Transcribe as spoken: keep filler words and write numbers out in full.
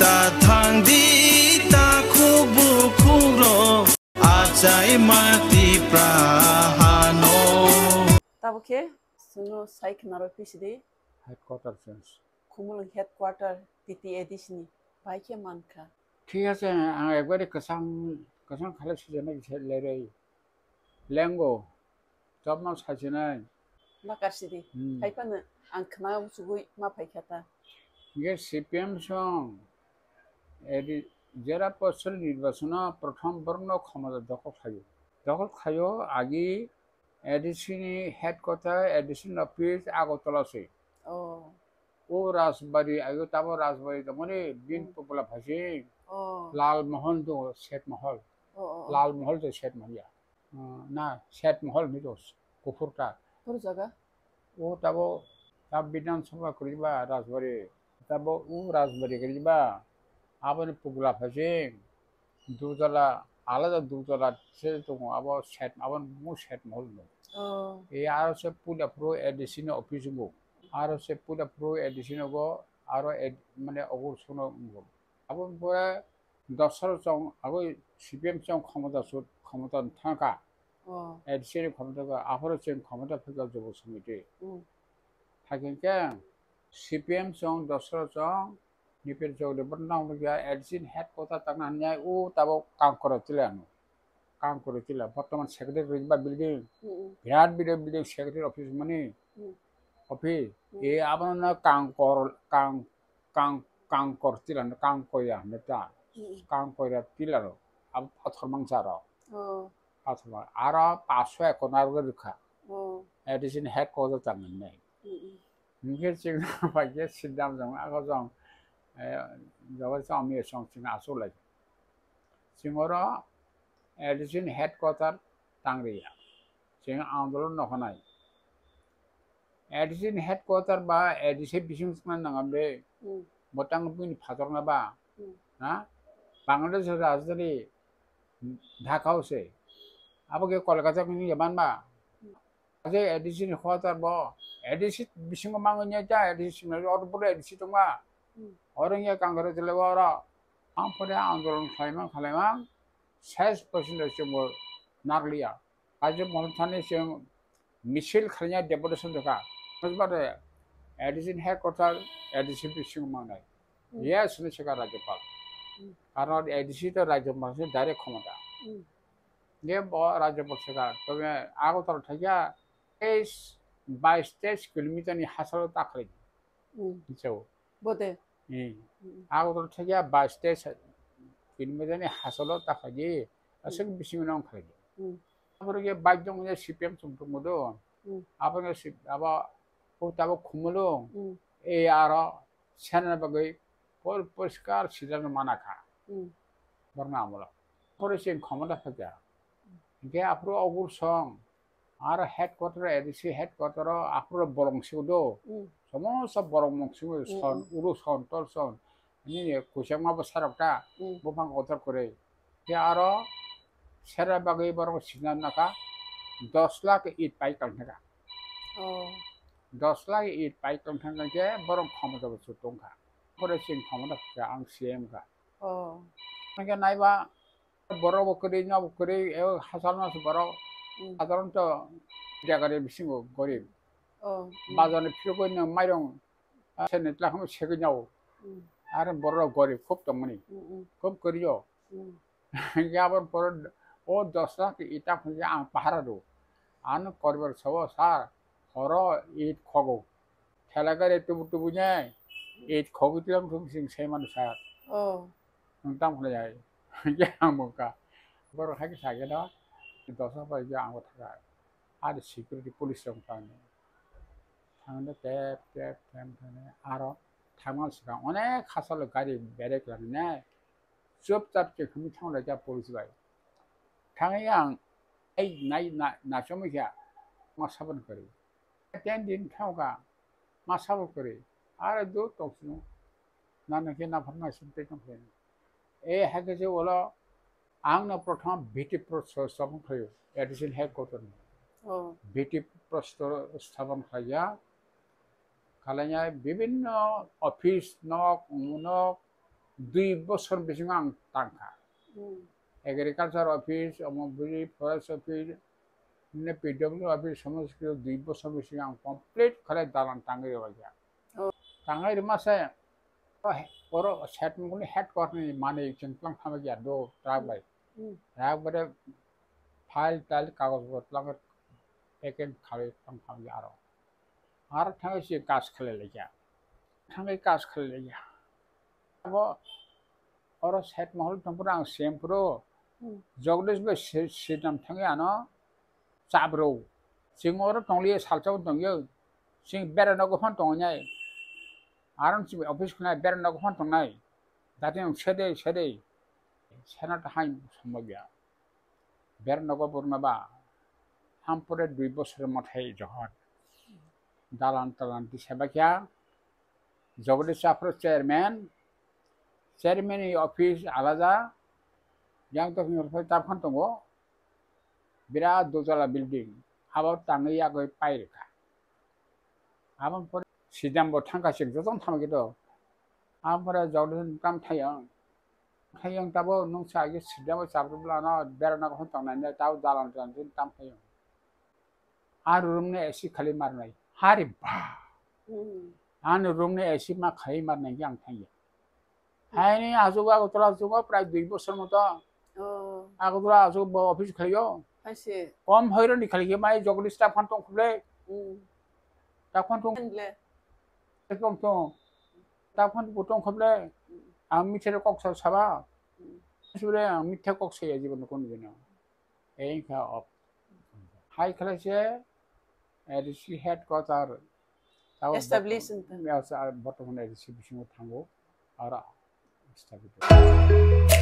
Ta thangdi ta khuk bukhuk rok achai ma Tipra hano. Tabuk khe chwngno sai khna rw phi sidi. Headquarter change. Khumulwng headquarter T T A D C ni bai khe mankha. Thik ache, ang ekbari kwchang, kwchang khalai sujana kisa leroi. Lengo, tobno sachinai. Ma karsidi. Hmm. Hai phano ang khna uchugui ma phaikha ta. Ge C P M song, edi, jera pochor nirbachono prothom borokno khomota dokhol khlaio. Dokhol khlaio, agi A D C ni headquarter, A D C ni office Agartala se. Oh. O Rajbari, ayo tabo Rajbari tongmani, bin Hmm. Pogla phasing. Oh. Lal Mohol do, Seth Mohol. Oh, oh, oh. Lal Mohol do Seth Mohol ya. Uh, na, Seth Mohol ni dos, kuphur ta. Kuphur jaga? O tabo, ta Bidhan Sabha kwrwi ba Rajbari. Tabo o Rajbari kwrwi ba. Aboni Pogla phasing. Dutala, alada dutala se tongo, abo Seth, abo mung Seth Mohol no. Oh. E aro se puila phuru A D C ni office wngo. Aro se puila phuru A D C nogo, aro ad-, mane Agartala no wngo. Abo pore Dosra chong, abo C P M chong khomota sut, khomota thangka. Oh. A D C ni khomota ka, aphuru cheng khomota phika Jobo Samiti. Hmm. Hakhe khe C P M chong, Dosra chong, Nipir Chowdhury, bono nang nukya, A D C ni headquarter tangna hwnwi o tabuk Kangkora tila ano. Kangkora tila, bortoman secretary rijba building, Mm, mm. Birat bidai building, secretary office mani, Mm. Office. Mm. E abono na Kangkor, Kang, Kang, Kangkor tila, Kangkoya hwnwi ta. Mm, mm. Kangkoya tila ro, abo pathor mangsa ro. Oh. Pathor mang-, aro paso ekko narwgwi rwkha. Oh. A D C ni headquarter tangwi nai. Mm, mm. Hingke chwng bai khe Sidam jong, ako jong, eh, jobo chong miya chong chwng achuk lai. Chwng oro A D C ni headquarter tang riya. Chwng andolon no hwnai. A D C ni headquarter ba A D C bising chwngna nangam de. Hmm. Bo tang bini phatorna ba. Hmm. Ha? Bangladesh rajdhani Dhaka o se. Abo khe Kolkata ni yaman ba. Hmm. Aje A D C ni hotar bo, A D C bisingo mangwi nai ta, A D C simi oro pura A D C tongma. Hmm. Oro wngya Kangkara jila oro. Ang pore andolon khlaimang, khlaimang, saish percent chwngbo narliya. Aje mohon thani chwng misil khlaina deputation dokha. Hwnba de A D C ni headquarter A D C bisingo mangnai. Hmm. Yes, hwnwi swkha Rajyapal. Hmm. Karon A D C to Rajyapal se direct khomota. Hmm. Ye bo Rajyapal swkha. Tobe Agartala thaikya teis, bais teis kilometer ni hasalo ta khlai. Hmm. Michao. Bote. Hmm. Hmm. Agartala thaikya bais teis kilometer ni hasalo ta khlai. Hmm. Aswk bisingo nang khlai. Hmm. Aboro ye bike dong ye C P M chum chum do. Hmm. Abo no si-, abo, o tabo khumulung. Hmm. E aro sena bagwi por-, poriskar sidano mana kha. Hmm. Borno amolo. Pore chwng khomota phaikha. Hingke aphuru Ogur song, aro headquarter, A D C headquarter o aphuru bolong sio do. Hmm. Somosto bolong mung sio Hmm, son, hmm. Uru son, tol son. Nini kuchangma bwsarok ta, Hmm. buphang kotor kwrwi. Khe aro sera bagwi borok sikna naka dos lakh it pai tongthaka. Oh. Dos lakh it pai tongthaka khe borok khomota bo chwng tongkha. Pore chwng khomota kha ang C M kha. Oh. Hwnkhe naiba borok bo kwrwi, nok bo kwrwi, ebo hachal mas borok Hmm. sadharonto jagari bisingo gorib. Oh. Hmm. Bazar ni phirogwi no mairung, ah, sene tla khum segwi nyawo. Hmm. Aro borok gorib khub tongmani. Hmm, hmm. Khub kwrwi o. Hmm. Yabon poro o dos lakh ita phunsi ang pahara do. Ano korbar sabo sar, horo it khogo. Thela gari tubu tubu nyai, it khogo tilam thum sing sai manu sar. Oh. Nung tam khna jai. Ya ang mungka. Borok hai khe sa khe no, dos lakh bai ang bo thaka. Aro security police rok thangni. Thangni tep, tep, tep, thangni. Aro thangma swkang onek hachalo gari berek langnai. Chupchap se hwnwi thang lai kha police bai. Thangwi ang, ei, nai, na, na chomwi kha, ma sabon kwrwi. Ten din thang kha, ma sabon kwrwi. Are do tong sino. Na, na khe na phan na sim te tong khe. E, hai khe je ulo, ang no prothom B T Prasthapon khlaio, A D C ni headquarter ni. Oh. B T Prasthapon khlaiya. Khlainai bibinno office nok, nok, Dui bosor bisingo ang tangkha. Hmm. Agriculture office, omo bini forest office, ne P W office, somosto khe dui bosor bisingo ang complete khlai dalan tangwi rwbaikha. Oh. Tangwi rwmase, oro, oro set mungkuni headquarter ni manwi chwng tlang thamwi ya do truck bai. Hmm. Truck bai file tile kagoj bo tlang packing khalwi tlang thamwi aro. Aro thangwi se kaj khlai laikha. Thangwi kaj khlai laikha. Abo oro side mohol tongphuru ang sempro. Hmm. Jagdish bai si-, sitam thangwi ano chabro. Chwng oro tongliya salsa bo tongyo. Chwng bera nogo phano tongnai. Aron chwng office khwnai bera nogo phano tongnai. Dati ang sede, sede. Sena ta hai somogya. Ber nogo burma ba. Hampore dui bosor mothai johor. Dalan talan tisabakya. Jagdish Chapra chairman. Chairman ni office alada. Yang to hinor phai taphan tongo. Birat dojala building. Abo tangwi yagwi pairikha. Aboni pore sidam bo thangkha sik jotong thangkhe to. Aboni pore jagdon kam thayang. Thayang tabo nung sa agi sidam bo chabru bla no bera no hon tong nai tabo dalan tan tin tam thayang. Ar room ne A C khali mar nai. Hari ba. Hmm. Ani room ne A C ma khali mar nai yang thangya. Haini aswk Agartala aswk prai dui bosor moto. Oh. Agartala aswk bo office khlaio. Haise. Kom hoiro ni khalai mai jogni staff khan tong khuble. Hmm. Staff khan tong. Handle. Tong tong. Staff khan bo tong khuble. Hmm. Ang mithere kok sa saba. Hmm. Sibule ang mithe kok saya jibon kon jeno. Engkha op. Hai khlai se A D C headquarter. Tabo establish bortoman, wngkha. Yes, ah, bortoman A D C bisingo thango. Aro establish.